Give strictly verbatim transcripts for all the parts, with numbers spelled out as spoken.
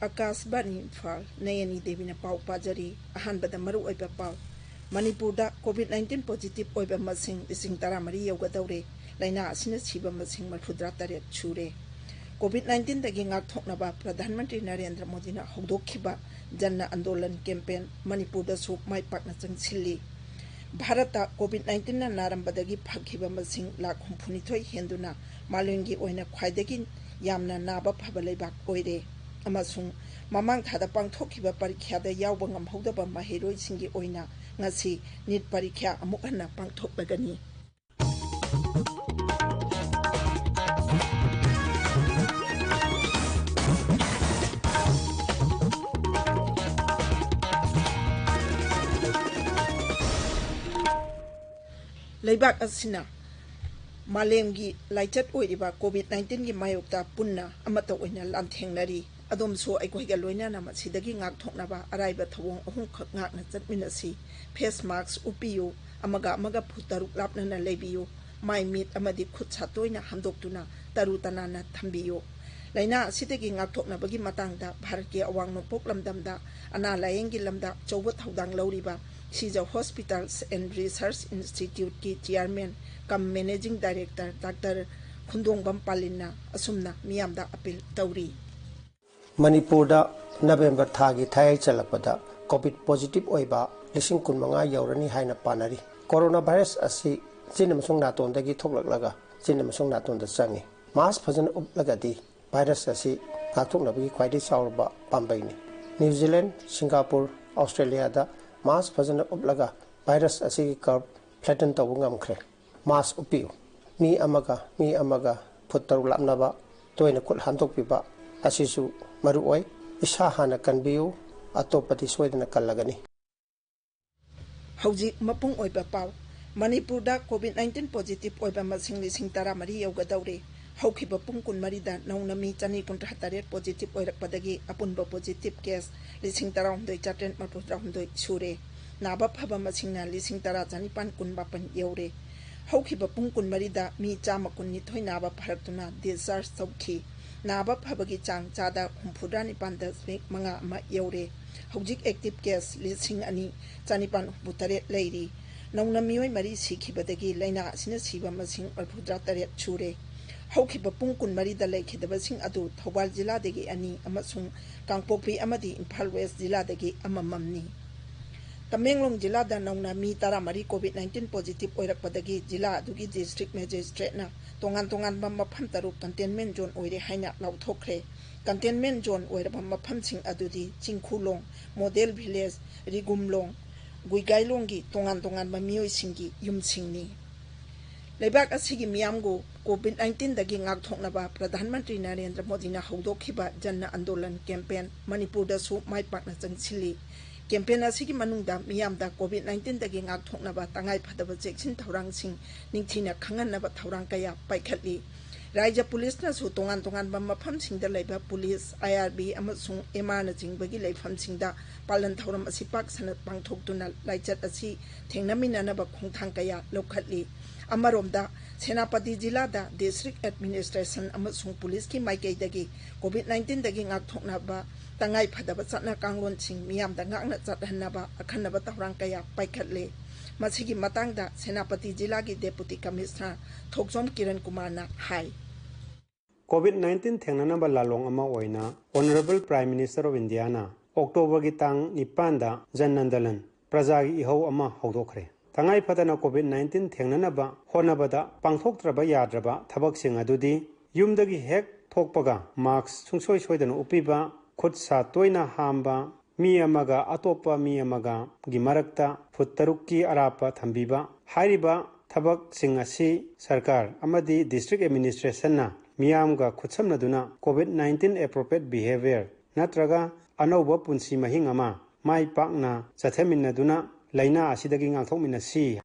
ꯑꯀꯥꯁꯕꯥꯅꯤ ꯏꯝꯐꯥꯜ, ꯅꯌꯅꯤ ꯗꯦꯕꯤꯅ ꯄꯥꯎ ꯄꯥꯖꯔꯤ꯫ ꯑꯍꯥꯟꯕꯗ ꯃꯔꯨꯑꯣꯏꯕ ꯄꯥꯎ꯫ ꯃꯅꯤꯄꯨꯔꯗ COVID nineteen positive ꯑꯣꯏꯕ ꯃꯁꯤꯡ ꯂꯤꯁꯤꯡ ꯇꯔꯥꯃꯔꯤ ꯌꯧꯒꯗꯧꯔꯦ꯫ ꯂꯥꯏꯅꯥ ꯑꯁꯤꯅ ꯁꯤꯕ ꯃꯁꯤꯡ ꯃꯔꯤꯐꯨꯇꯔꯥ ꯇꯔꯦꯠ ꯁꯨꯔꯦ꯫ COVID nineteenꯗꯒꯤ ꯉꯥꯛꯊꯣꯛꯅꯕ ꯄ꯭ꯔꯙꯥꯟ ꯃꯟꯇ꯭ꯔꯤ ꯅꯔꯦꯟꯗ꯭ꯔ ꯃꯣꯗꯤꯅ ꯍꯧꯗꯣꯛꯈꯤꯕ ꯖꯟ ꯑꯟꯗꯣꯂꯟ ꯀꯦꯝꯄꯦꯟ ꯃꯅꯤꯄꯨꯔꯗꯁꯨ ꯃꯥꯏ ꯄꯥꯛꯅ ꯆꯪꯁꯤꯜꯂꯤ꯫ ꯚꯥꯔꯠꯇ COVID nineteenꯅ ꯅꯥꯔꯝꯕꯗꯒꯤ ꯐꯈꯤꯕ ꯃꯁꯤꯡ ꯂꯥꯈ ꯍꯨꯝꯐꯨꯅꯤꯊꯣꯏ ꯍꯦꯟꯗꯨꯅ ꯃꯥꯂꯦꯝꯒꯤ ꯑꯣꯏꯅ ꯈ꯭ꯋꯥꯏꯗꯒꯤ ꯌꯥꯝꯅ ꯅꯥꯕ ꯐꯕ ꯂꯩꯕꯥꯛ ꯑꯣꯏꯔꯦ꯫ ꯑꯃꯁꯨꯡ ꯃꯃꯥꯡ ꯊꯥꯗ ꯄꯥꯡꯊꯣꯛꯈꯤꯕ ꯄꯔꯤꯈ꯭ꯌꯥꯗ ꯌꯥꯎꯕ ꯉꯝꯍꯧꯗꯕ ꯃꯍꯩꯔꯣꯏꯁꯤꯡꯒꯤ ꯑꯣꯏꯅ ꯉꯁꯤ ꯅꯤꯠ ꯄꯔꯤꯈ꯭ꯌꯥ ꯑꯃꯨꯛ ꯍꯟꯅ ꯄꯥꯡꯊꯣꯛꯂꯒꯅꯤ꯫ ꯂꯩꯕꯥꯛ ꯑꯁꯤꯅ ꯃꯥꯂꯦꯝꯒꯤ ꯂꯥꯏꯆꯠ ꯑꯣꯏꯔꯤꯕ COVID nineteenꯒꯤ ꯃꯥꯌꯣꯛꯇ ꯄꯨꯟꯅ ꯑꯃꯠꯇ ꯑꯣꯏꯅ ꯂꯥꯟꯊꯦꯡꯅꯔꯤ꯫ ꯑꯗꯣꯝꯁꯨ ꯑꯩꯈꯣꯏꯒ ꯂꯣꯏꯅꯅ ꯃꯁꯤꯗꯒꯤ ꯉꯥꯛꯊꯣꯛꯅꯕ ꯑꯔꯥꯏꯕ ꯊꯧꯑꯣꯡ ꯑꯍꯨꯝꯈꯛ ꯉꯥꯛꯅ ꯆꯠꯃꯤꯟꯅꯁꯤ꯫ Face mask ꯎꯞꯄꯤꯌꯨ, ꯑꯃꯒ ꯑꯃꯒ ꯐꯨꯠ ꯇꯔꯨꯛ ꯂꯥꯞꯅꯅ ꯂꯩꯕꯤꯌꯨ, ꯃꯥꯏ, ꯃꯤꯠ ꯑꯃꯗꯤ ꯈꯨꯠ ꯁꯥ ꯇꯣꯏꯅ ꯍꯥꯝꯗꯣꯛꯇꯨꯅ ꯇꯔꯨ ꯇꯅꯥꯟꯅ ꯊꯝꯕꯤꯌꯨ꯫ ꯂꯥꯏꯅꯥ ꯑꯁꯤꯗꯒꯤ ꯉꯥꯛꯊꯣꯛꯅꯕꯒꯤ ꯃꯇꯥꯡꯗ ꯚꯥꯔꯠꯀꯤ ꯑꯋꯥꯡ ꯅꯣꯡꯄꯣꯛ ꯂꯝꯗꯝꯗ ꯑꯅꯥ ꯂꯥꯌꯦꯡꯒꯤ ꯂꯝꯗ ꯑꯆꯧꯕ ꯊꯧꯗꯥꯡ ꯂꯧꯔꯤꯕ Seizure Hospitals and Research Instituteꯀꯤ chairman cum managing director Doctor ꯈꯨꯟꯗꯣꯡꯕꯝ ꯄꯥꯂꯤꯟꯅ ꯑꯁꯨꯝꯅ ꯃꯤꯌꯥꯝꯗ appeal ꯇꯧꯔꯤ꯫ ꯃꯅꯤꯄꯨꯔꯗ ꯅꯕꯦꯝꯕꯔ ꯊꯥꯒꯤ ꯊꯥꯌꯩ ꯆꯜꯂꯛꯄꯗ COVID positive ꯑꯣꯏꯕ ꯂꯤꯁꯤꯡ ꯀꯨꯟꯃꯉꯥ ꯌꯧꯔꯅꯤ ꯍꯥꯏꯅ ꯄꯥꯅꯔꯤ꯫ Corona virus ꯑꯁꯤ ꯆꯤꯟ ꯑꯃꯁꯨꯡ ꯅꯥꯇꯣꯟꯗꯒꯤ ꯊꯣꯛꯂꯛꯂꯒ ꯆꯤꯟ ꯑꯃꯁꯨꯡ ꯅꯥꯇꯣꯟꯗ ꯆꯪꯏ꯫ Mask ꯐꯖꯅ ꯎꯞꯂꯒꯗꯤ virus ꯑꯁꯤ ꯉꯥꯛꯊꯣꯛꯅꯕꯒꯤ ꯈ꯭ꯋꯥꯏꯗꯒꯤ ꯆꯥꯎꯔꯕ ꯄꯥꯝꯕꯩꯅꯤ꯫ New Zealand, Singapore, Australiaꯗ mask ꯐꯖꯅ ꯎꯞꯂꯒ virus ꯑꯁꯤꯒꯤ curve flatten ꯇꯧꯕ ꯉꯝꯈ꯭ꯔꯦ꯫ Mask ꯎꯞꯄꯤꯌꯨ꯫ ꯃꯤ ꯑꯃꯒ ꯃꯤ ꯑꯃꯒ ꯐꯨꯠ ꯇꯔꯨꯛ ꯂꯥꯞꯅꯕ, ꯇꯣꯏꯅ ꯈꯨꯠ ꯍꯥꯝꯗꯣꯛꯄꯤꯕ ꯑꯁꯤꯁꯨ ꯃꯔꯨ ꯑꯣꯏ꯫ ꯏꯁꯥ ꯍꯥꯟꯅ ꯀꯟꯕꯤꯌꯨ, ꯑꯇꯣꯞꯄꯗꯤ ꯁꯣꯏꯗꯅ ꯀꯜꯂꯒꯅꯤ꯫ ꯍꯧꯖꯤꯛ ꯃꯄꯨꯡ ꯑꯣꯏꯕ ꯄꯥꯎ꯫ ꯃꯅꯤꯄꯨꯔꯗ COVID nineteen positive ꯑꯣꯏꯕ ꯃꯁꯤꯡ ꯂꯤꯁꯤꯡ ꯇꯔꯥꯃꯔꯤ ꯌꯧꯒꯗꯧꯔꯦ꯫ ꯍꯧꯈꯤꯕ ꯄꯨꯡ ꯀꯨꯟꯃꯔꯤꯗ ꯅꯧꯅ ꯃꯤ ꯆꯅꯤ ꯀꯨꯟꯊ꯭ꯔꯥ ꯇꯔꯦꯠ positive ꯑꯣꯏꯔꯛꯄꯗꯒꯤ ꯑꯄꯨꯟꯕ positive case ꯂꯤꯁꯤꯡ ꯇꯔꯥꯍꯨꯝꯗꯣꯏ ꯆꯥꯇ꯭ꯔꯦꯠ ꯃꯔꯤꯐꯨꯇꯔꯥꯍꯨꯝꯗꯣꯏ ꯁꯨꯔꯦ꯫ ꯅꯥꯕ ꯐꯕ ꯃꯁꯤꯡꯅ ꯂꯤꯁꯤꯡ ꯇꯔꯥ ꯆꯅꯤꯄꯥꯟ ꯀꯨꯟꯃꯥꯄꯟ ꯌꯧꯔꯦ꯫ ꯍꯧꯈꯤꯕ ꯄꯨꯡ ꯀꯨꯟꯃꯔꯤꯗ ꯃꯤ ꯆꯥꯝꯃ ꯀꯨꯟꯅꯤꯊꯣꯏ ꯅꯥꯕ ꯐꯔꯛꯇꯨꯅ discharge ꯇꯧꯈꯤ꯫ ꯅꯥꯕ ꯐꯕꯒꯤ ꯆꯥꯡ ꯆꯥꯗ ꯍꯨꯝꯐꯨꯇꯔꯥ ꯅꯤꯄꯥꯟ ꯗꯁꯃꯤꯛ ꯃꯉꯥ ꯑꯃ ꯌꯧꯔꯦ꯫ ꯍꯧꯖꯤꯛ ꯑꯦꯛꯇꯤꯚ ꯀꯦꯁ ꯂꯤꯁꯤꯡ ꯑꯅꯤ ꯆꯅꯤꯄꯥꯟ ꯍꯨꯝꯐꯨꯇꯔꯦꯠ ꯂꯩꯔꯤ꯫ ꯅꯧꯅ ꯃꯤꯑꯣꯏ ꯃꯔꯤ ꯁꯤꯈꯤꯕꯗꯒꯤ ꯂꯥꯏꯅꯥ ꯑꯁꯤꯅ ꯁꯤꯕ ꯃꯁꯤꯡ ꯃꯔꯤꯐꯨꯇꯔꯥ ꯇꯔꯦꯠ ꯁꯨꯔꯦ꯫ ꯍꯧꯈꯤꯕ ꯄꯨꯡ ꯀꯨꯟꯃꯔꯤꯗ ꯂꯩꯈꯤꯗꯕꯁꯤꯡ ꯑꯗꯨ ꯊꯧꯕꯥꯜ ꯖꯤꯂꯥꯗꯒꯤ ꯑꯅꯤ ꯑꯃꯁꯨꯡ ꯀꯥꯡꯄꯣꯛꯄꯤ ꯑꯃꯗꯤ ꯏꯝꯐꯥꯜ ꯋꯦꯁ ꯖꯤꯂꯥꯗꯒꯤ ꯑꯃꯃꯝꯅꯤ꯫ ꯇꯃꯦꯡꯂꯣꯡ ꯖꯤꯂꯥꯗ ꯅꯧꯅ ꯃꯤ ꯇꯔꯥꯃꯔꯤ ꯀꯣꯚꯤꯗ ꯅꯥꯏꯟꯇꯤꯟ ꯄꯣꯖꯤꯇꯤꯚ ꯑꯣꯏꯔꯛꯄꯗꯒꯤ ꯖꯤꯂꯥ ꯑꯗꯨꯒꯤ ꯗꯤꯁꯇ꯭ꯔꯤꯛ ꯃꯦꯖꯤꯁꯇ꯭ꯔꯦꯠꯅ ꯇꯣꯉꯥꯟ ꯇꯣꯉꯥꯟꯕ ꯃꯐꯝ ꯇꯔꯨꯛ ꯀꯟꯇꯦꯟꯃꯦꯟ ꯖꯣꯟ ꯑꯣꯏꯔꯦ ꯍꯥꯏꯅ ꯂꯥꯎꯊꯣꯛꯈ꯭ꯔꯦ꯫ ꯀꯟꯇꯦꯟꯃꯦꯟ ꯖꯣꯟ ꯑꯣꯏꯔꯕ ꯃꯐꯝꯁꯤꯡ ꯑꯗꯨꯗꯤ ꯆꯤꯡꯈꯨꯂꯣꯡ, ꯃꯣꯗꯦꯜ ꯚꯤꯂꯦꯖ, ꯔꯤꯒꯨꯝꯂꯣꯡ, ꯒꯨꯏꯒꯥꯏꯂꯣꯡꯒꯤ ꯇꯣꯉꯥꯟ ꯇꯣꯉꯥꯟꯕ ꯃꯤꯑꯣꯏꯁꯤꯡꯒꯤ ꯌꯨꯝꯁꯤꯡꯅꯤ꯫ ꯂꯩꯕꯥꯛ ꯑꯁꯤꯒꯤ ꯃꯤꯌꯥꯝꯕꯨ ꯀꯣꯚꯤꯗ ꯅꯥꯏꯟꯇꯤꯟꯗꯒꯤ ꯉꯥꯛꯊꯣꯛꯅꯕ ꯄ꯭ꯔꯙꯥꯟ ꯃꯟꯇ꯭ꯔꯤ ꯅꯔꯦꯟꯗ꯭ꯔ ꯃꯣꯗꯤꯅ ꯍꯧꯗꯣꯛꯈꯤꯕ ꯖꯟ ꯑꯟꯗꯣꯂꯟ ꯀꯦꯝꯄꯦꯟ ꯃꯅꯤꯄꯨꯔꯗꯁꯨ ꯃꯥꯏ ꯄꯥꯛꯅ ꯆꯪꯁꯤꯜꯂꯤ꯫ ꯀꯦꯝꯄꯦꯟ ꯑꯁꯤꯒꯤ ꯃꯅꯨꯡꯗ ꯃꯤꯌꯥꯝꯗ ꯀꯣꯚꯤꯗ ꯅꯥꯏꯟꯇꯤꯟꯗꯒꯤ ꯉꯥꯛꯊꯣꯛꯅꯕ ꯇꯉꯥꯏ ꯐꯗꯕ ꯆꯦꯛꯁꯤꯟ ꯊꯧꯔꯥꯡꯁꯤꯡ ꯅꯤꯡꯊꯤꯅ ꯈꯪꯍꯟꯅꯕ ꯊꯧꯔꯥꯡ ꯀꯌꯥ ꯄꯥꯏꯈꯠꯂꯤ꯫ ꯔꯥꯏꯖ꯭ꯌ ꯄꯨꯂꯤꯁꯅꯁꯨ ꯇꯣꯉꯥꯟ ꯇꯣꯉꯥꯟꯕ ꯃꯐꯝꯁꯤꯡꯗ ꯂꯩꯕ ꯄꯨꯂꯤꯁ, ꯑꯥꯏ ꯑꯥꯔ ꯕꯤ ꯑꯃꯁꯨꯡ ꯑꯦꯝ ꯑꯥꯔꯅꯆꯤꯡꯕꯒꯤ ꯂꯩꯐꯝꯁꯤꯡꯗ ꯄꯥꯂꯟ ꯊꯧꯔꯝ ꯑꯁꯤ ꯄꯥꯛ ꯁꯟꯅ ꯄꯥꯡꯊꯣꯛꯇꯨꯅ ꯂꯥꯏꯆꯠ ꯑꯁꯤ ꯊꯦꯡꯅꯃꯤꯟꯅꯅꯕ ꯈꯣꯡꯊꯥꯡ ꯀꯌꯥ ꯂꯧꯈꯠꯂꯤ꯫ ꯑꯃꯔꯣꯝꯗ, ꯁꯦꯅꯥꯄꯇꯤ ꯖꯤꯂꯥꯗ ꯗꯤꯁꯇ꯭ꯔꯤꯛ ꯑꯦꯗꯃꯤꯅꯤꯁꯇ꯭ꯔꯦꯁꯟ ꯑꯃꯁꯨꯡ ꯄꯨꯂꯤꯁꯀꯤ ꯃꯥꯏꯀꯩꯗꯒꯤ ꯀꯣꯚꯤꯗ ꯅꯥꯏꯟꯇꯤꯟꯗꯒꯤ ꯉꯥꯛꯊꯣꯛꯅꯕ ꯇꯉꯥꯏ ꯐꯗꯕ ꯆꯠꯅ ꯀꯥꯡꯂꯣꯟꯁꯤꯡ ꯃꯤꯌꯥꯝꯗ ꯉꯥꯛꯅ ꯆꯠꯍꯟꯅꯕ ꯑꯈꯟꯅꯕ ꯊꯧꯔꯥꯡ ꯀꯌꯥ ꯄꯥꯏꯈꯠꯂꯦ꯫ ꯃꯁꯤꯒꯤ ꯃꯇꯥꯡꯗ ꯁꯦꯅꯥꯄꯇꯤ ꯖꯤꯂꯥꯒꯤ ꯗꯦꯄꯨꯇꯤ ꯀꯃꯤꯁꯅꯔ ꯊꯣꯛꯆꯣꯝ ꯀꯤꯔꯟ ꯀꯨꯃꯥꯔꯅ ꯍꯥꯏ꯫ ꯀꯣꯚꯤꯗ ꯅꯥꯏꯟꯇꯤꯟ ꯊꯦꯡꯅꯅꯕ ꯂꯥꯂꯣꯡ ꯑꯃ ꯑꯣꯏꯅ Honourable Prime Minister of Indiaꯅ ꯑꯣꯛꯇꯣꯕꯔꯒꯤ ꯇꯥꯡ ꯅꯤꯄꯥꯟꯗ ꯖꯟ ꯑꯟꯗꯣꯂꯟ, ꯄ꯭ꯔꯖꯥꯒꯤ ꯏꯍꯧ ꯑꯃ ꯍꯧꯗꯣꯛꯈ꯭ꯔꯦ꯫ ꯇꯉꯥꯏ ꯐꯗꯅ ꯀꯣꯚꯤꯗ ꯅꯥꯏꯟꯇꯤꯟ ꯊꯦꯡꯅꯅꯕ ꯍꯣꯠꯅꯕꯗ ꯄꯥꯡꯊꯣꯛꯇ꯭ꯔꯕ ꯌꯥꯗ꯭ꯔꯕ ꯊꯕꯛꯁꯤꯡ ꯑꯗꯨꯗꯤ ꯌꯨꯝꯗꯒꯤ ꯍꯦꯛ ꯊꯣꯛꯄꯒ ꯃꯥꯛꯁ ꯁꯨꯡꯁꯣꯏ ꯁꯣꯏꯗꯅ ꯎꯞꯄꯤꯕ, ꯈꯨꯠ ꯁꯥ ꯇꯣꯏꯅ ꯍꯥꯝꯕ, ꯃꯤ ꯑꯃꯒ ꯑꯇꯣꯞꯄ ꯃꯤ ꯑꯃꯒꯒꯤ ꯃꯔꯛꯇ ꯐꯨꯠ ꯇꯔꯨꯛꯀꯤ ꯑꯔꯥꯞꯄ ꯊꯝꯕꯤꯕ꯫ ꯍꯥꯏꯔꯤꯕ ꯊꯕꯛꯁꯤꯡ ꯑꯁꯤ ꯁꯔꯀꯥꯔ ꯑꯃꯗꯤ ꯗꯤꯁꯇ꯭ꯔꯤꯛ ꯑꯦꯗꯃꯤꯅꯤꯁꯇ꯭ꯔꯦꯁꯟꯅ ꯃꯤꯌꯥꯝꯒ ꯈꯨꯠꯁꯝꯅꯗꯨꯅ ꯀꯣꯚꯤꯗ ꯅꯥꯏꯟꯇꯤꯟ appropriate behaviour ꯅꯠꯇ꯭ꯔꯒ ꯑꯅꯧꯕ ꯄꯨꯟꯁꯤ ꯃꯍꯤꯡ ꯑꯃ ꯃꯥꯏ ꯄꯥꯛꯅ ꯆꯠꯊꯃꯤꯟꯅꯗꯨꯅ ꯂꯥꯏꯅꯥ ꯑꯁꯤꯗꯒꯤ ꯉꯥꯛꯊꯣꯛꯃꯤꯟꯅꯁꯤ꯫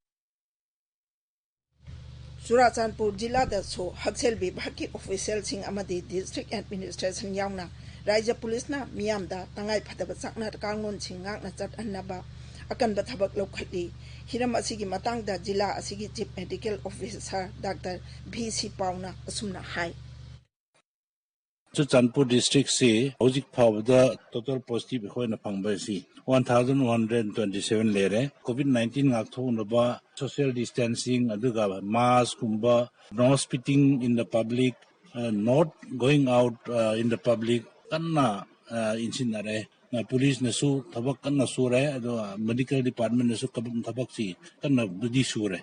ꯆꯨꯔꯥꯆꯥꯟꯄꯨꯔ ꯖꯤꯂꯥꯗꯁꯨ ꯍꯛꯁꯦꯜ ꯕꯤꯚꯥꯒꯀꯤ ꯑꯣꯐꯤꯁꯤꯌꯦꯜꯁꯤꯡ ꯑꯃꯗꯤ ꯗꯤꯁꯇ꯭ꯔꯤꯛ ꯑꯦꯗꯃꯤꯅꯤꯁꯇ꯭ꯔꯦꯁꯟ ꯌꯥꯎꯅ ꯔꯥꯏꯖ꯭ꯌ ꯄꯨꯂꯤꯁꯅ ꯃꯤꯌꯥꯝꯗ ꯇꯉꯥꯏ ꯐꯗꯕ ꯆꯠꯅ ꯀꯥꯡꯂꯣꯟꯁꯤꯡ ꯉꯥꯛꯅ ꯆꯠꯍꯟꯅꯕ ꯑꯀꯟꯕ ꯊꯕꯛ ꯂꯧꯈꯠꯂꯤ꯫ ꯍꯤꯔꯝ ꯑꯁꯤꯒꯤ ꯃꯇꯥꯡꯗ ꯖꯤꯂꯥ ꯑꯁꯤꯒꯤ chief medical officer doctor V C ꯄꯥꯎꯅ ꯑꯁꯨꯝꯅ ꯍꯥꯏ꯫ ꯆꯨꯔꯆꯥꯟꯄꯨꯔ ꯗꯤꯁꯇ꯭ꯔꯤꯛꯁꯤ ꯍꯧꯖꯤꯛ ꯐꯥꯎꯕꯗ ꯇꯣꯇꯦꯜ ꯄꯣꯖꯤꯇꯤꯚ ꯑꯩꯈꯣꯏꯅ ꯐꯪꯕ ꯑꯁꯤ one thousand one hundred twenty seven ꯂꯩꯔꯦ꯫ ꯀꯣꯚꯤꯗ ꯅꯥꯏꯟꯇꯤꯟ ꯉꯥꯛꯊꯣꯛꯅꯕ ꯁꯣꯁꯤꯌꯦꯜ ꯗꯤꯁꯇꯦꯟꯁꯤꯡ, ꯑꯗꯨꯒ ꯃꯥꯁꯀꯨꯝꯕ, no spitting in the public, not going out in the public ꯀꯟꯅ ꯏꯟꯁꯤꯟꯅꯔꯦ꯫ ꯄꯨꯂꯤꯁꯅꯁꯨ ꯊꯕꯛ ꯀꯟꯅ ꯁꯨꯔꯦ, ꯑꯗꯨꯒ ꯃꯦꯗꯤꯀꯦꯜ ꯗꯤꯄꯥꯔꯠꯃꯦꯟꯅꯁꯨ ꯀꯕꯛ-, ꯊꯕꯛꯁꯤ ꯀꯟꯅꯕꯨꯗꯤ ꯁꯨꯔꯦ꯫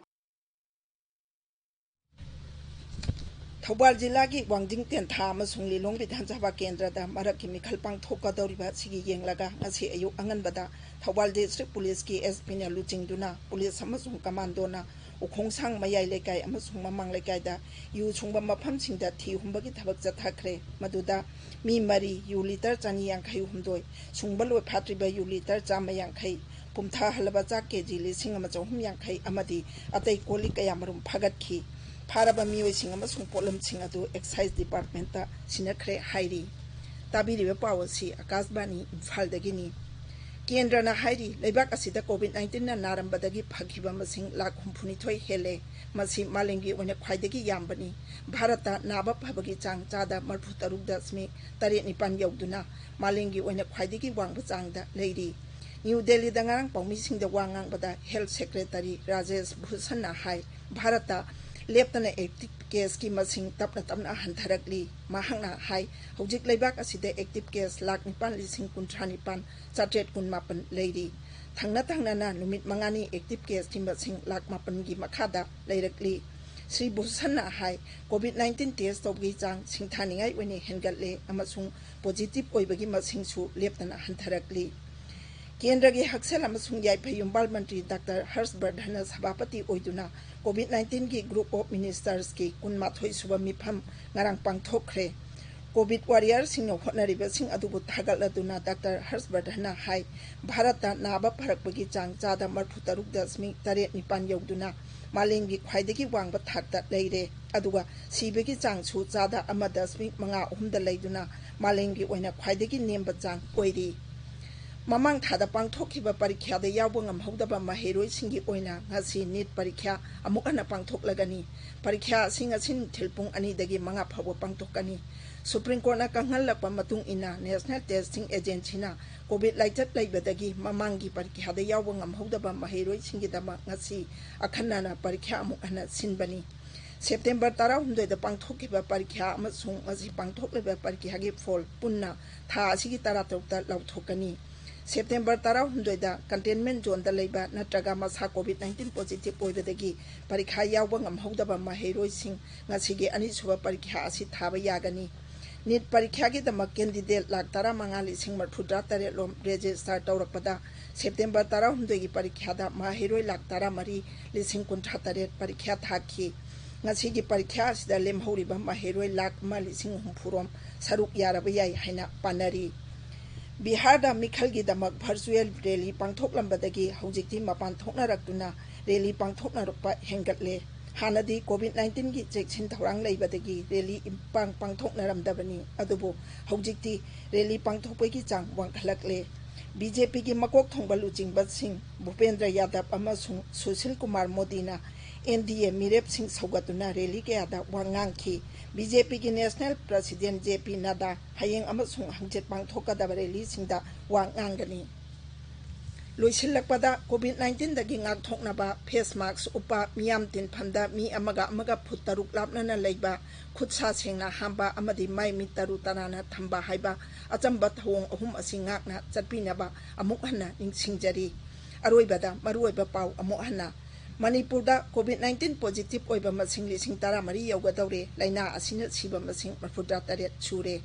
ꯊꯧꯕꯥꯜ ꯖꯤꯂꯥꯒꯤ ꯋꯥꯡꯖꯤꯡ ꯇꯦꯟꯊꯥ ꯑꯃꯁꯨꯡ ꯂꯤꯂꯣꯡ ꯕꯤꯙꯥꯟ ꯁꯚꯥ ꯀꯦꯟꯗ꯭ꯔꯗ ꯃꯔꯛꯀꯤ ꯃꯤꯈꯜ ꯄꯥꯡꯊꯣꯛꯀꯗꯧꯔꯤꯕ ꯑꯁꯤꯒꯤ ꯌꯦꯡꯂꯒ ꯉꯁꯤ ꯑꯌꯨꯛ ꯑꯉꯟꯕꯗ ꯊꯧꯕꯥꯜ ꯗꯤꯁꯇ꯭ꯔꯤꯛ ꯄꯨꯂꯤꯁꯀꯤ ꯑꯦꯁ ꯄꯤꯅ ꯂꯨꯆꯤꯡꯗꯨꯅ ꯄꯨꯂꯤꯁ ꯑꯃꯁꯨꯡ ꯀꯃꯥꯟꯗꯣꯅ ꯎꯈꯣꯡꯁꯥꯡ ꯃꯌꯥꯏ ꯂꯩꯀꯥꯏ ꯑꯃꯁꯨꯡ ꯃꯃꯥꯡ ꯂꯩꯀꯥꯏꯗ ꯌꯨ ꯁꯨꯡꯕ ꯃꯐꯝꯁꯤꯡꯗ ꯊꯤ ꯍꯨꯝꯕꯒꯤ ꯊꯕꯛ ꯆꯠꯊꯈ꯭ꯔꯦ꯫ ꯃꯗꯨꯗ ꯃꯤ ꯃꯔꯤ, ꯌꯨ ꯂꯤꯇꯔ ꯆꯅꯤ ꯌꯥꯡꯈꯩ ꯍꯨꯝꯗꯣꯏ, ꯁꯨꯡꯕ ꯂꯣꯏ ꯐꯥꯠꯇ꯭ꯔꯤꯕ ꯌꯨ ꯂꯤꯇꯔ ꯆꯥꯝꯃ ꯌꯥꯡꯈꯩ, ꯄꯨꯝꯊꯍꯜꯂꯕ ꯆꯥꯛ ꯀꯦꯖꯤ ꯂꯤꯁꯤꯡ ꯑꯃ ꯆꯍꯨꯝ ꯌꯥꯡꯈꯩ ꯑꯃꯗꯤ ꯑꯇꯩ ꯀꯣꯜꯂꯤꯛ ꯀꯌꯥ ꯃꯔꯨꯝ ꯐꯥꯒꯠꯈꯤ꯫ ꯐꯥꯔꯕ ꯃꯤꯑꯣꯏꯁꯤꯡ ꯑꯃꯁꯨꯡ ꯄꯣꯠꯂꯝꯁꯤꯡ ꯑꯗꯨ ꯑꯦꯛꯁꯥꯏꯖ ꯗꯤꯄꯥꯔꯠꯃꯦꯟꯇ ꯁꯤꯟꯅꯈ꯭ꯔꯦ ꯍꯥꯏꯔꯤ꯫ ꯇꯥꯕꯤꯔꯤꯕ ꯄꯥꯎ ꯑꯁꯤ ꯑꯀꯥꯁꯕꯥꯅꯤ ꯏꯝꯐꯥꯜꯗꯒꯤꯅꯤ꯫ ꯀꯦꯟꯗ꯭ꯔꯅ ꯍꯥꯏꯔꯤ, ꯂꯩꯕꯥꯛ ꯑꯁꯤꯗ ꯀꯣꯚꯤꯗ ꯅꯥꯏꯟꯇꯤꯟꯅ ꯅꯥꯔꯝꯕꯗꯒꯤ ꯐꯈꯤꯕ ꯃꯁꯤꯡ ꯂꯥꯈ ꯍꯨꯝꯐꯨꯅꯤꯊꯣꯏ ꯍꯦꯜꯂꯦ꯫ ꯃꯁꯤ ꯃꯥꯂꯦꯝꯒꯤ ꯑꯣꯏꯅ ꯈ꯭ꯋꯥꯏꯗꯒꯤ ꯌꯥꯝꯕꯅꯤ꯫ ꯚꯥꯔꯠꯇ ꯅꯥꯕ ꯐꯕꯒꯤ ꯆꯥꯡ ꯆꯥꯗ ꯃꯔꯤꯐꯨ ꯇꯔꯨꯛ ꯗꯁꯃꯤꯛ ꯇꯔꯦꯠ ꯅꯤꯄꯥꯟ ꯌꯧꯗꯨꯅ ꯃꯥꯂꯦꯝꯒꯤ ꯑꯣꯏꯅ ꯈ꯭ꯋꯥꯏꯗꯒꯤ ꯋꯥꯡꯕ ꯆꯥꯡꯗ ꯂꯩꯔꯤ꯫ ꯅ꯭ꯌꯨ ꯗꯦꯜꯂꯤꯗ ꯉꯔꯥꯡ ꯄꯥꯎꯃꯤꯁꯤꯡꯗ ꯋꯥ ꯉꯥꯡꯕꯗ ꯍꯦꯜꯊ ꯁꯦꯀ꯭ꯔꯦꯇꯔꯤ ꯔꯥꯖꯦꯁ ꯚꯨꯁꯟꯅ ꯍꯥꯏ, ꯚꯥꯔꯠꯇ ꯂꯦꯞꯇꯅ ꯑꯦꯛꯇꯤꯚ ꯀꯦꯁꯀꯤ ꯃꯁꯤꯡ ꯇꯞꯅ ꯇꯞꯅ ꯍꯟꯊꯔꯛꯂꯤ꯫ ꯃꯍꯥꯛꯅ ꯍꯥꯏ, ꯍꯧꯖꯤꯛ ꯂꯩꯕꯥꯛ ꯑꯁꯤꯗ ꯑꯦꯛꯇꯤꯚ ꯀꯦꯁ ꯂꯥꯈ ꯅꯤꯄꯥꯟ ꯂꯤꯁꯤꯡ ꯀꯨꯟꯊ꯭ꯔꯥ ꯅꯤꯄꯥꯟ ꯆꯥꯇ꯭ꯔꯦꯠ ꯀꯨꯟꯃꯥꯄꯟ ꯂꯩꯔꯤ꯫ ꯊꯪꯅ ꯊꯪꯅꯅ ꯅꯨꯃꯤꯠ ꯃꯉꯥꯅꯤ ꯑꯦꯛꯇꯤꯚ ꯀꯦꯁꯀꯤ ꯃꯁꯤꯡ ꯂꯥꯈ ꯃꯥꯄꯟꯒꯤ ꯃꯈꯥꯗ ꯂꯩꯔꯛꯂꯤ꯫ ꯁ꯭ꯔꯤ ꯚꯨꯁꯟꯅ ꯍꯥꯏ, ꯀꯣꯚꯤꯗ ꯅꯥꯏꯟꯇꯤꯟ ꯇꯦꯁ ꯇꯧꯕꯒꯤ ꯆꯥꯡ ꯁꯤꯡꯊꯥꯅꯤꯡꯉꯥꯏ ꯑꯣꯏꯅ ꯍꯦꯟꯒꯠꯂꯦ ꯑꯃꯁꯨꯡ ꯄꯣꯖꯤꯇꯤꯚ ꯑꯣꯏꯕꯒꯤ ꯃꯁꯤꯡꯁꯨ ꯂꯦꯞꯇꯅ ꯍꯟꯊꯔꯛꯂꯤ꯫ ꯀꯦꯟꯗ꯭ꯔꯒꯤ ꯍꯛꯁꯦꯜ ꯑꯃꯁꯨꯡ ꯌꯥꯏꯐ ꯌꯨꯝꯕꯥꯜ ꯃꯟꯇ꯭ꯔꯤ ꯗꯥꯛꯇꯔ ꯍꯔꯁ ꯕꯔꯙꯟꯅ ꯁꯚꯥꯄꯇꯤ ꯑꯣꯏꯗꯨꯅ ꯀꯣꯚꯤꯗ ꯅꯥꯏꯟꯇꯤꯟꯒꯤ ꯒ꯭ꯔꯨꯞ ꯑꯣꯐ ꯃꯤꯅꯤꯁꯇꯔꯁꯀꯤ ꯀꯨꯟꯃꯥꯊꯣꯏ ꯁꯨꯕ ꯃꯤꯐꯝ ꯉꯔꯥꯡ ꯄꯥꯡꯊꯣꯛꯈ꯭ꯔꯦ꯫ ꯀꯣꯚꯤꯗ ꯋꯥꯔꯤꯌꯔꯁꯤꯡꯅ ꯍꯣꯠꯅꯔꯤꯕꯁꯤꯡ ꯑꯗꯨꯕꯨ ꯊꯥꯒꯠꯂꯗꯨꯅ ꯗꯥꯛꯇꯔ ꯍꯔꯁ ꯕꯔꯙꯟꯅ ꯍꯥꯏ, ꯚꯥꯔꯠꯇ ꯅꯥꯕ ꯐꯔꯛꯄꯒꯤ ꯆꯥꯡ ꯆꯥꯗ ꯃꯔꯤꯐꯨ ꯇꯔꯨꯛ ꯗꯁꯃꯤꯛ ꯇꯔꯦꯠ ꯅꯤꯄꯥꯟ ꯌꯧꯗꯨꯅ ꯃꯥꯂꯦꯝꯒꯤ ꯈ꯭ꯋꯥꯏꯗꯒꯤ ꯋꯥꯡꯕ ꯊꯥꯛꯇ ꯂꯩꯔꯦ꯫ ꯑꯗꯨꯒ ꯁꯤꯕꯒꯤ ꯆꯥꯡꯁꯨ ꯆꯥꯗ ꯑꯃ ꯗꯁꯃꯤꯛ ꯃꯉꯥ ꯑꯍꯨꯝꯗ ꯂꯩꯗꯨꯅ ꯃꯥꯂꯦꯝꯒꯤ ꯑꯣꯏꯅ ꯈ꯭ꯋꯥꯏꯗꯒꯤ ꯅꯦꯝꯕ ꯆꯥꯡ ꯑꯣꯏꯔꯤ꯫ ꯃꯃꯥꯡ ꯊꯥꯗ ꯄꯥꯡꯊꯣꯛꯈꯤꯕ ꯄꯔꯤꯈ꯭ꯌꯥꯗ ꯌꯥꯎꯕ ꯉꯝꯍꯧꯗꯕ ꯃꯍꯩꯔꯣꯏꯁꯤꯡꯒꯤ ꯑꯣꯏꯅ ꯉꯁꯤ ꯅꯤꯠ ꯄꯔꯤꯈ꯭ꯌꯥ ꯑꯃꯨꯛ ꯍꯟꯅ ꯄꯥꯡꯊꯣꯛꯂꯒꯅꯤ꯫ ꯄꯔꯤꯈ꯭ꯌꯥ ꯑꯁꯤ ꯉꯁꯤ ꯅꯨꯡꯊꯤꯜ ꯄꯨꯡ ꯑꯅꯤꯗꯒꯤ ꯃꯉꯥ ꯐꯥꯎꯕ ꯄꯥꯡꯊꯣꯛꯀꯅꯤ꯫ ꯁꯨꯄ꯭ꯔꯤꯝ ꯀꯣꯔꯠꯅ ꯈꯪꯍꯜꯂꯛꯄ ꯃꯇꯨꯡ ꯏꯟꯅ, ꯅꯦꯁꯅꯦꯜ ꯇꯦꯁꯇꯤꯡ ꯑꯦꯖꯦꯟꯁꯤꯅ ꯀꯣꯚꯤꯗ ꯂꯥꯏꯆꯠ ꯂꯩꯕꯗꯒꯤ ꯃꯃꯥꯡꯒꯤ ꯄꯔꯤꯈ꯭ꯌꯥꯗ ꯌꯥꯎꯕ ꯉꯝꯍꯧꯗꯕ ꯃꯍꯩꯔꯣꯏꯁꯤꯡꯒꯤꯗꯃꯛ ꯉꯁꯤ ꯑꯈꯟꯅꯅ ꯄꯔꯤꯈ꯭ꯌꯥ ꯑꯃꯨꯛ ꯍꯟꯅ ꯁꯤꯟꯕꯅꯤ꯫ ꯁꯦꯞꯇꯦꯝꯕꯔ ꯇꯔꯥꯍꯨꯝꯗꯣꯏꯗ ꯄꯥꯡꯊꯣꯛꯈꯤꯕ ꯄꯔꯤꯈ꯭ꯌꯥ ꯑꯃꯁꯨꯡ ꯉꯁꯤ ꯄꯥꯡꯊꯣꯛꯂꯤꯕ ꯄꯔꯤꯈ꯭ꯌꯥꯒꯤ ꯐꯣꯜ ꯄꯨꯟꯅ ꯊꯥ ꯑꯁꯤꯒꯤ ꯇꯔꯥꯇꯔꯨꯛꯇ ꯂꯥꯎꯊꯣꯛꯀꯅꯤ꯫ ꯁꯦꯞꯇꯦꯝꯕꯔ ꯇꯔꯥꯍꯨꯝꯗꯣꯏꯗ ꯀꯟꯇꯦꯟꯃꯦꯟ ꯖꯣꯟꯗ ꯂꯩꯕ ꯅꯠꯇ꯭ꯔꯒ ꯃꯁꯥ ꯀꯣꯚꯤꯗ ꯅꯥꯏꯟꯇꯤꯟ ꯄꯣꯖꯤꯇꯤꯚ ꯑꯣꯏꯕꯗꯒꯤ ꯄꯔꯤꯈꯥ ꯌꯥꯎꯕ ꯉꯝꯍꯧꯗꯕ ꯃꯍꯩꯔꯣꯏꯁꯤꯡ ꯉꯁꯤꯒꯤ ꯑꯅꯤꯁꯨꯕ ꯄꯔꯤꯈꯥ ꯑꯁꯤ ꯊꯥꯕ ꯌꯥꯒꯅꯤ꯫ ꯅꯤꯠ ꯄꯔꯤꯈꯥꯒꯤꯗꯃꯛ ꯀꯦꯟꯗꯤꯗꯦꯠ ꯂꯥꯈ ꯇꯔꯥꯃꯉꯥ ꯂꯤꯁꯤꯡ ꯃꯔꯤꯐꯨꯇꯔꯥ ꯇꯔꯦꯠ ꯂꯣꯝ ꯔꯦꯖꯤꯁꯇꯥꯔ ꯇꯧꯔꯛꯄꯗ, ꯁꯦꯞꯇꯦꯝꯕꯔ ꯇꯔꯥꯍꯨꯝꯗꯣꯏꯒꯤ ꯄꯔꯤꯈꯥꯗ ꯃꯍꯩꯔꯣꯏ ꯂꯥꯈ ꯇꯔꯥꯃꯔꯤ ꯂꯤꯁꯤꯡ ꯀꯨꯟꯊ꯭ꯔꯥ ꯇꯔꯦꯠ ꯄꯔꯤꯈꯥ ꯊꯥꯈꯤ꯫ ꯉꯁꯤꯒꯤ ꯄꯔꯤꯈꯥ ꯑꯁꯤꯗ ꯂꯦꯝꯍꯧꯔꯤꯕ ꯃꯍꯩꯔꯣꯏ ꯂꯥꯈ ꯑꯃ ꯂꯤꯁꯤꯡ ꯍꯨꯝꯐꯨ ꯔꯣꯝ ꯁꯔꯨꯛ ꯌꯥꯔꯕ ꯌꯥꯏ ꯍꯥꯏꯅ ꯄꯥꯅꯔꯤ꯫ ꯕꯤꯍꯥꯔꯗ ꯃꯤꯈꯜꯒꯤꯗꯃꯛ ꯚꯔꯆꯨꯑꯦꯜ ꯔꯦꯂꯤ ꯄꯥꯡꯊꯣꯛꯂꯝꯕꯗꯒꯤ ꯍꯧꯖꯤꯛꯇꯤ ꯃꯄꯥꯟ ꯊꯣꯛꯅꯔꯛꯇꯨꯅ ꯔꯦꯂꯤ ꯄꯥꯡꯊꯣꯛꯅꯔꯛꯄ ꯍꯦꯟꯒꯠꯂꯦ꯫ ꯍꯥꯟꯅꯗꯤ ꯀꯣꯚꯤꯗ ꯅꯥꯏꯟꯇꯤꯟꯒꯤ ꯆꯦꯛꯁꯤꯟ ꯊꯧꯔꯥꯡ ꯂꯩꯕꯗꯒꯤ ꯔꯦꯂꯤ ꯄꯥꯡ ꯄꯥꯡꯊꯣꯛꯅꯔꯝꯗꯕꯅꯤ꯫ ꯑꯗꯨꯕꯨ ꯍꯧꯖꯤꯛꯇꯤ ꯔꯦꯂꯤ ꯄꯥꯡꯊꯣꯛꯄꯒꯤ ꯆꯥꯡ ꯋꯥꯡꯈꯠꯂꯛꯂꯦ꯫ ꯕꯤ ꯖꯦ ꯄꯤꯒꯤ ꯃꯀꯣꯛ ꯊꯣꯡꯕ ꯂꯨꯆꯤꯡꯕꯁꯤꯡ ꯚꯨꯄꯦꯟꯗ꯭ꯔ ꯌꯥꯗꯕ ꯑꯃꯁꯨꯡ ꯁꯨꯁꯤꯜ ꯀꯨꯃꯥꯔ ꯃꯣꯗꯤꯅ ꯑꯦꯟ ꯗꯤ ꯑꯦ ꯃꯤꯔꯦꯞꯁꯤꯡ ꯁꯧꯒꯠꯇꯨꯅ ꯔꯦꯂꯤ ꯀꯌꯥꯗ ꯋꯥ ꯉꯥꯡꯈꯤ꯫ ꯕꯤ ꯖꯦ ꯄꯤꯒꯤ ꯅꯦꯁꯅꯦꯜ ꯄ꯭ꯔꯁꯤꯗꯦꯟ ꯖꯦ ꯄꯤ ꯅꯗꯥ ꯍꯌꯦꯡ ꯑꯃꯁꯨꯡ ꯍꯪꯆꯤꯠ ꯄꯥꯡꯊꯣꯛꯀꯗꯕ ꯔꯦꯂꯤꯁꯤꯡꯗ ꯋꯥ ꯉꯥꯡꯒꯅꯤ꯫ ꯂꯣꯏꯁꯤꯜꯂꯛꯄꯗ, ꯀꯣꯚꯤꯗ ꯅꯥꯏꯟꯇꯤꯟꯗꯒꯤ ꯉꯥꯛꯊꯣꯛꯅꯕ ꯐꯦꯁ ꯃꯥꯛꯁ ꯎꯞꯄ, ꯃꯤꯌꯥꯝ ꯇꯤꯟꯐꯝꯗ ꯃꯤ ꯑꯃꯒ ꯑꯃꯒ ꯐꯨꯠ ꯇꯔꯨꯛ ꯂꯥꯞꯅꯅ ꯂꯩꯕ, ꯈꯨꯠ ꯁꯥ ꯁꯦꯡꯅ ꯍꯥꯝꯕ ꯑꯃꯗꯤ ꯃꯥꯏ ꯃꯤꯠ ꯇꯔꯨ ꯇꯅꯥꯟꯅ ꯊꯝꯕ ꯍꯥꯏꯕ ꯑꯆꯝꯕ ꯊꯧꯑꯣꯡ ꯑꯍꯨꯝ ꯑꯁꯤ ꯉꯥꯛꯅ ꯆꯠꯄꯤꯅꯕ ꯑꯃꯨꯛ ꯍꯟꯅ ꯅꯤꯡꯁꯤꯡꯖꯔꯤ꯫ ꯑꯔꯣꯏꯕꯗ ꯃꯔꯨꯑꯣꯏꯕ ꯄꯥꯎ ꯑꯃꯨꯛ ꯍꯟꯅ꯫ ꯃꯅꯤꯄꯨꯔꯗ ꯀꯣꯚꯤꯗ ꯅꯥꯏꯟꯇꯤꯟ ꯄꯣꯖꯤꯇꯤꯚ ꯑꯣꯏꯕ ꯃꯁꯤꯡ ꯂꯤꯁꯤꯡ ꯇꯔꯥꯃꯔꯤ ꯌꯧꯒꯗꯧꯔꯦ꯫ ꯂꯥꯏꯅꯥ ꯑꯁꯤꯅ ꯁꯤꯕ ꯃꯁꯤꯡ ꯃꯔꯤꯐꯨꯇꯔꯥ ꯇꯔꯦꯠ ꯁꯨꯔꯦ꯫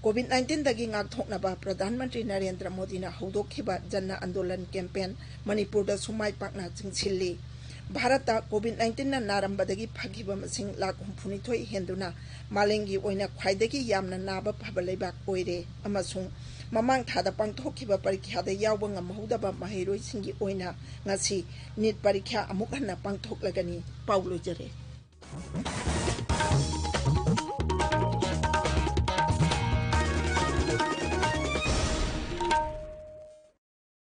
ꯀꯣꯚꯤꯗ ꯅꯥꯏꯟꯇꯤꯟꯗꯒꯤ ꯉꯥꯛꯊꯣꯛꯅꯕ ꯄ꯭ꯔꯙꯥꯟ ꯃꯟꯇ꯭ꯔꯤ ꯅꯔꯦꯟꯗ꯭ꯔ ꯃꯣꯗꯤꯅ ꯍꯧꯗꯣꯛꯈꯤꯕ ꯖꯟ ꯑꯟꯗꯣꯂꯟ ꯀꯦꯝꯄꯦꯟ ꯃꯅꯤꯄꯨꯔꯗꯁꯨ ꯃꯥꯏ ꯄꯥꯛꯅ ꯆꯪꯁꯤꯜꯂꯤ꯫ ꯚꯥꯔꯠꯇ ꯀꯣꯚꯤꯗ ꯅꯥꯏꯟꯇꯤꯟꯅ ꯅꯥꯔꯝꯕꯗꯒꯤ ꯐꯈꯤꯕ ꯃꯁꯤꯡ ꯂꯥꯈ ꯍꯨꯝꯐꯨꯅꯤꯊꯣꯏ ꯍꯦꯟꯗꯨꯅ ꯃꯥꯂꯦꯝꯒꯤ ꯑꯣꯏꯅ ꯈ꯭ꯋꯥꯏꯗꯒꯤ ꯌꯥꯝꯅ ꯅꯥꯕ ꯐꯕ ꯂꯩꯕꯥꯛ ꯑꯣꯏꯔꯦ ꯑꯃꯁꯨꯡ ꯃꯃꯥꯡ ꯊꯥꯗ ꯄꯥꯡꯊꯣꯛꯈꯤꯕ ꯄꯔꯤꯈ꯭ꯌꯥꯗ ꯌꯥꯎꯕ ꯉꯝꯍꯧꯗꯕ ꯃꯍꯩꯔꯣꯏꯁꯤꯡꯒꯤ ꯑꯣꯏꯅ ꯉꯁꯤ ꯅꯤꯠ ꯄꯔꯤꯈ꯭ꯌꯥ ꯑꯃꯨꯛ ꯍꯟꯅ ꯄꯥꯡꯊꯣꯛꯂꯒꯅꯤ꯫ ꯄꯥꯎ ꯂꯣꯏꯖꯔꯦ꯫